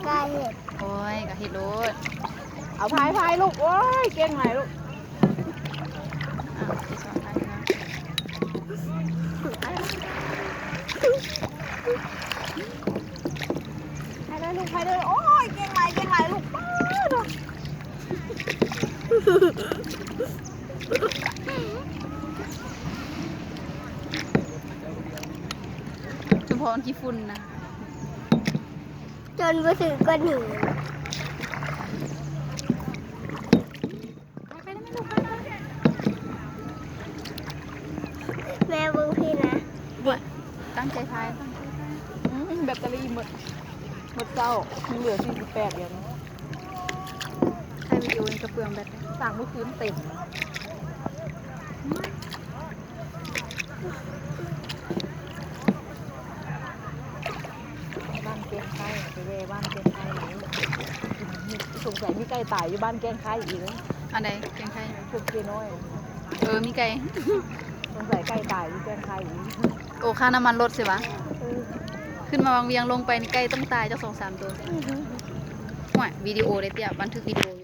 ກາເຮັດ ໂອ້ຍ ກໍເຮັດໂລດ ເອົາພາຍ ພາຍລູກ ໂອ້ຍ ເກັ່ງຫຼາຍລູກ ອ່ະ ຊິສອນພາຍນະ ພາຍເດີລູກ ພາຍເດີ ໂອ້ຍ ເກັ່ງຫຼາຍ ເກັ່ງຫຼາຍລູກ ປ້າດ ສະເພາະມັນຂີ້ຝຸ່ນນະ ຈົນບໍ່ຖືກກ້ອນຫີນ ໄປໄດ້ໄໝລູກ ໄປໄປ ແມ່ເບິ່ງພີ້ນະ ຕັ້ງໃຈຖ່າຍ ຕັ້ງໃຈຖ່າຍ ອືມ ແບັດເຕີຣີໝົດ ໝົດເຊົ້າ ຍັງເຫຼືອສີ່ສິບແປດຢູ່ ຖ່າຍວິດີໂອນີ້ກະເປືອງແບັດ ສ້າງມື້ຄືນເຕັມ. ບ້ານແກ້ງໄຄ ໄປແວ່ບ້ານແກ້ງໄຄ ສົງໄສມີໄກ່ຕາຍຢູ່ບ້ານແກ້ງໄຄອີກເດ້ ອັນໃດ ແກ້ງໄຄ ພວກເກນ້ອຍ ເອີ ມີໄກ່ ສົງໄສໄກ່ຕາຍຢູ່ແກ້ງໄຄອີກ ໂອ້ ຄ່ານ້ຳມັນລົດຊິວະ ເອີ ຂຶ້ນມາວັງວຽງລົງໄປນີ້ໄກ່ຕ້ອງຕາຍຈັກສອງສາມໂຕ ອືຮຶ ໂອ້ຍ ວິດີໂອເດ້ເຕ້ຍ ບັນທຶກວິດີໂອ